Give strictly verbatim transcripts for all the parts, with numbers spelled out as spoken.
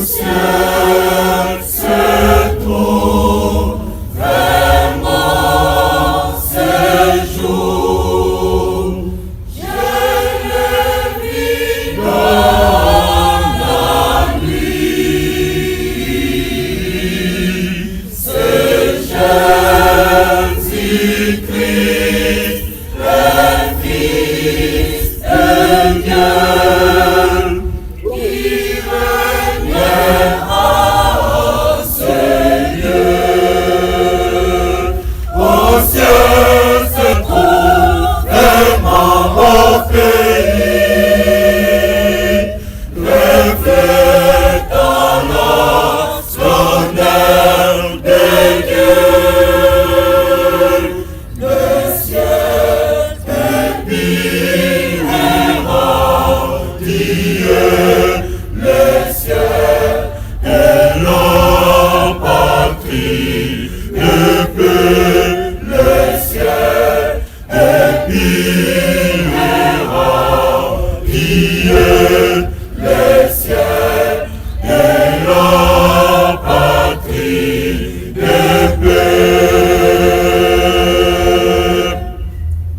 Ciel se trouve mon séjour. Je le vis dans la nuit. C'est Jésus-Christ, le Fils de Dieu, qui règne au ciel. Au ciel se trouve mon beau pays, reflétant la splendeur de Dieu. Le ciel est pur et radieux, le ciel est la patrie de paix, le ciel est pur et radieux, le ciel est la patrie de paix.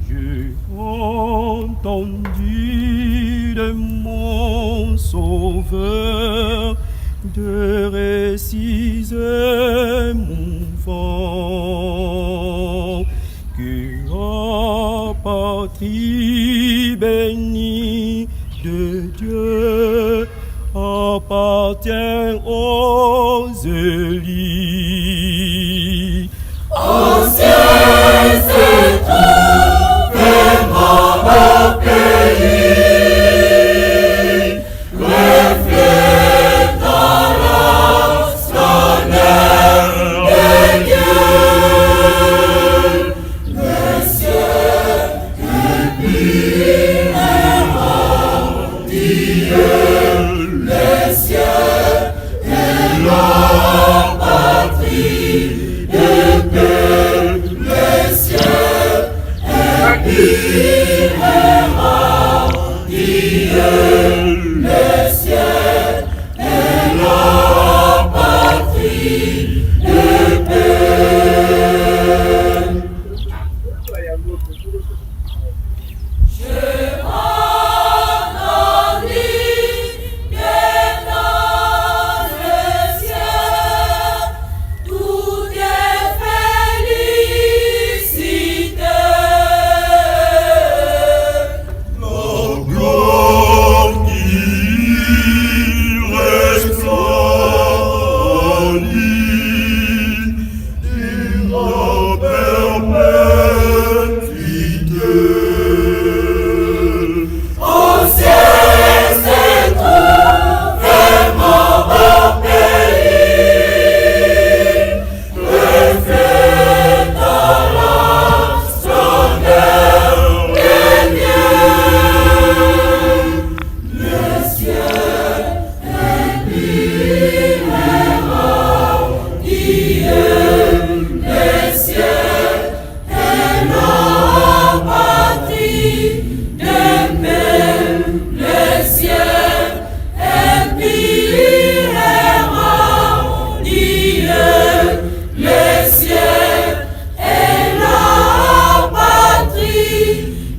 J'ai entendu de mon Sauveur des récits émouvants, que la patrie bénie de Dieu appartient aux élus. Au ciel se trouve mon beau pays, reflétant la splendeur de Dieu. Le ciel est pur et radieux, le ciel est la patrie de paix, le ciel est pur et radieux, le ciel est la patrie de paix. Je grandis dans le ciel, tout est félicité. La gloire qui resplendit de la perpétuité. Au ciel se trouve mon beau pays, reflétant la splendeur de Dieu. Le ciel est pur et radieux, le ciel est la patrie de paix, le ciel est pur et radieux, le ciel est la patrie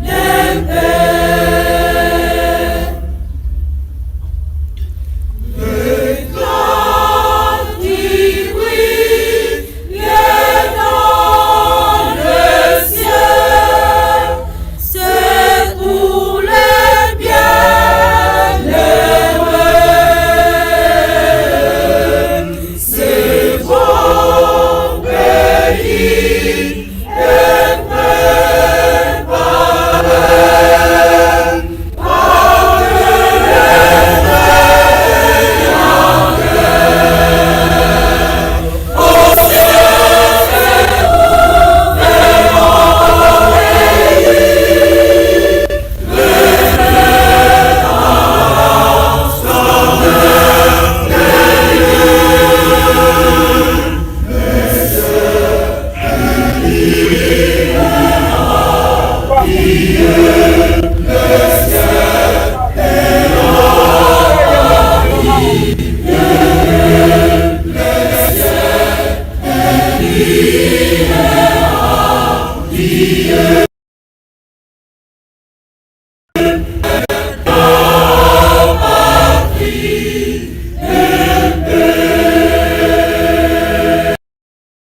de paix. L'éclat qui brille dans le ciel, c'est pour les bienheureux.